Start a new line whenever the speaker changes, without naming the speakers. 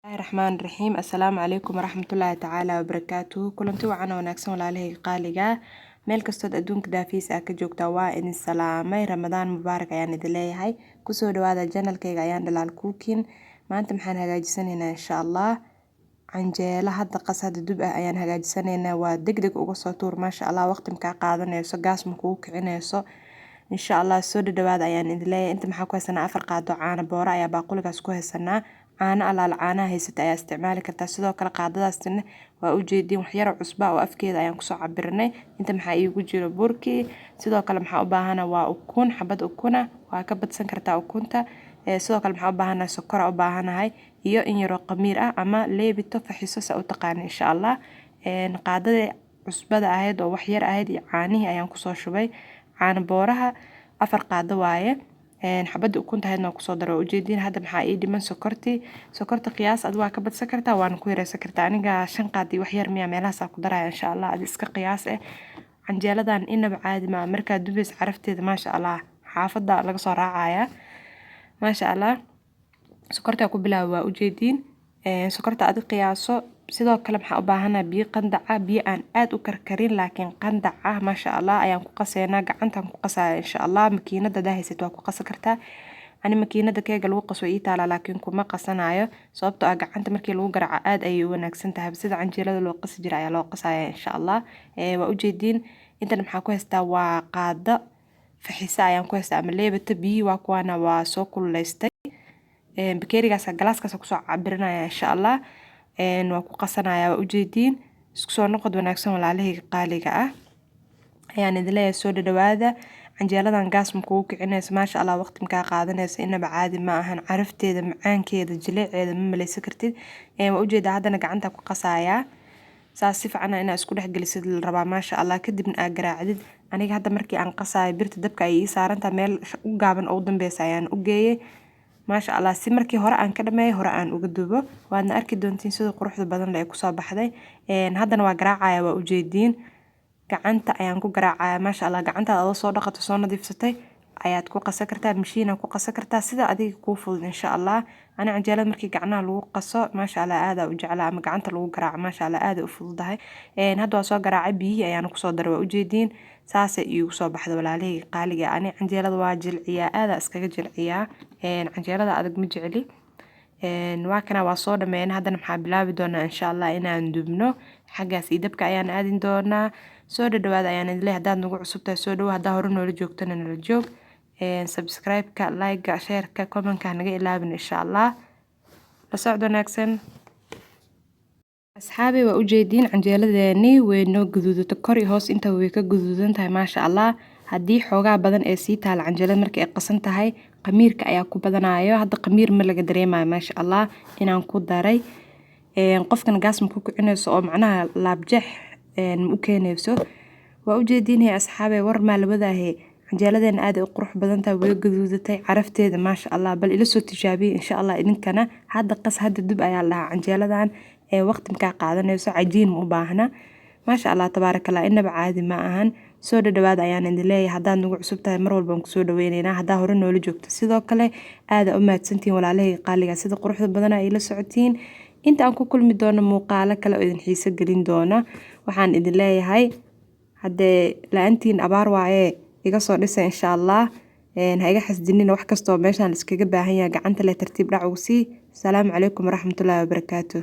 Raxmaan raxiim. Assalaamu calaykum waraxmatullaahi tacaala wabarakaatuhu. Kulanti wacan oo wanaagsan, walaalahayga qaaliga, meel kastood adduunka daafiis aa ka joogtaa, waa idin salaamay. Ramadaan mubaarak ayaan idin leeyahay. Kusoo dhawaada channelkayga Ayaan Dhalaal Cooking. Maanta maxaan hagaajisanaynaa? Insha Allah, canjeelo hadda qas, hadda dub ah ayaan hagaajisanaynaa. Waa deg deg uga soo tuur, maasha Allah. Waqti makaa qaadanayso, gaas ma kugu kicinayso, insha Allah. Soo dhadhawaada ayaan idin leeyahay. Inta maxaa ku haysanaa? 4 qaado caano boora ayaa baaquligaas ku haysanaa. Caano alaal caanaha haysata ayaa isticmaali kartaa. Sidoo kale qaadadaasna waa ujeediin, waxyaro cusba oo afkeeda ayaan kusoo cabirnay. Inta maxaa iigu jiro? Burkii. Sidoo kale maxaa u baahana? Waa ukun, xabad ukuna, waa ka badsan kartaa ukunta. Sidoo kale maxaa u baahanahay? Sokora u baahanahay iyo in yaroo qamiir ah ama leebito, faxiso sa u taqaana, insha Allah. Qaadada cusbada ahayd oo waxyar ahayd iyo caanihii ayaan kusoo shubay. Caano booraha 4 qaado waaye, xabada ukunta ahaydna waa kusoo daray, waa ujeediin. Hadda maxaa ii dhiman? Sokortii. Sokorta qiyaas ad waa ka badsan kartaa, waana ku yareysan kartaa. Aniga 5 qaad iyo waxyar miya meelahaasaa ku daraya, insha Allah. Adi iska qiyaas eh. Canjeeladan inaba caadi maa, markaad dubaysa carafteeda, maasha Allah, xaafadda laga soo raacaya, maasha Allah. Sokortaa ku bilaaba, waa ujeediin. Sokorta adi qiyaaso. Sidoo kale maxaa u baahanahay? Biyo qandaca, biyo aan aad u karkarin laakiin qandac ah, maasha Allah, ayaan ku qaseynaa. Gacantaan ku qasaya, insha Allah. Makiinada hadaa haysato waa ku qasan kartaa. Ani makiinada keega lagu qaso ii taala, laakiin kuma qasanayo, sababtoo ah gacanta markii lagu garaaco aad ayay u wanaagsan tahay. Sida canjeelada loo qasi jira ayaa loo qasaya, insha Allah. Waa ujeediin. Intan maxaa ku haystaa? Waa qaado faxisa ayaan ku haystaa ama leebata. Biyihii waa kuwaana, waa soo kululeystay. Bakeerigaas, galaaskaas kusoo cabirinaya, insha Allah. Waa ku qasanaya, waa ujeediin. Isku soo noqod wanaagsan, walaalahayga qaaliga ah, ayaan idin leeyahay. Soo dhadhawaada. Canjeeladan gaas ma kugu kicinayso, maasha Allah. Waqti makaa qaadanayso, inaba caadi ma ahan. Carafteeda, macaankeeda, jileeceeda ma maleysan kartid. Waa ujeedaa, haddana gacanta ku qasayaa. Saas si fiican inaa isku dhex gelisid la rabaa, maasha Allah, kadibna aa garaacdid. Aniga hadda markii aan qasaayo, birta dabka ay ii saarantahay, meel u gaaban oo u dambeysa ayaan u geeyay, maasha Allah, si markii hore aan ka dhameeyo hore aan uga dubo. Waadna arki doontiin sida quruxda badan leh ee kusoo baxday. Haddana waa garaacaya, waa ujeediin. Gacanta ayaan ku garaacaya, maasha Allah. Gacantaada adoo soo dhaqato, soo nadiifsatay ayaad ku qasan kartaa, mashiina ku qasan kartaa, sida adiga kuu fudud, insha Allah. Ani canjeelada markii gacnaha lagu qaso, maasha Allah, aada u jeclaa, ama gacanta lagu garaaco, maasha Allah, aada u fududahay. Hadda waa soo garaacay, biyihii ayaana kusoo daray, waa ujeediin. Saasay iigu soo baxda, walaalahayga qaaliga. Ani canjeelada waa jilciyaa, aada iskaga jilciyaa. Canjeelada adag ma jecli. Waa kana, waa soo dhameyn. Haddana maxaa bilaabi doonaa, insha Allah, inaan dubno. Xaggaas iyo dabka ayaan aadin doonaa. Soo dhadhawaada ayaan idin leeyahay. Haddaad nagu cusub tahay, soo dhawo. Haddaa hore noola joogtana, nala joog. Subscribe-ka, like-ga, share-ka, comment-ka naga ilaabin, insha Allah. La socod wanaagsan, asxaabi. Waa ujeediin, canjeeladeeni way noo guduudato, kor iyo hoos inta way ka guduudan tahay, maasha Allah. Haddii xoogaa badan ee sii taala canjeelada markay ay qasan tahay, qamiirka ayaa ku badanayo. Hadda qamiir ma laga dareemayo, maasha Allah, inaan ku daray. Qofkan gaas ma ku kicinayso oo macnaha laabjeex ma u keenayso. Waa ujeediinaya, asxaabe, war maa lawadaahe. Canjeeladeena aad ay u qurux badan tahay, way guduudatay, carafteeda, maasha Allah. Bal ila soo tijaabiye, insha Allah, idinkana. Hadda qas, hadda dub ayaa la dhahaa canjeeladan. Ee waqti makaa qaadanayso, cajiin ma u baahna, maasha Allah, tabaaraka Allah, inaba caadi ma ahan. Soo dhadhawaada ayaan idin leeyahay. Haddaad nagu cusub tahay, mar walba waan kusoo dhaweyneynaa. Haddaa hore noola joogto, sidoo kale aada u mahadsantihiin, walaalahayga qaaliga, sida quruxda badan ay la socotiin. Inta aan ku kulmi doono muuqaalo kale oo idin xiiso gelin doona, waxaan idin leeyahay, haddee la-aantiin abaar waaye, iga soo dhisa, insha Allah. Ha iga xasdinina. Wax kastoo meeshaan la iskaga baahan yahay, gacanta leh tartiib dhac ugu sii. Asalaamu calaykum waraxmatullaahi wabarakaatuh.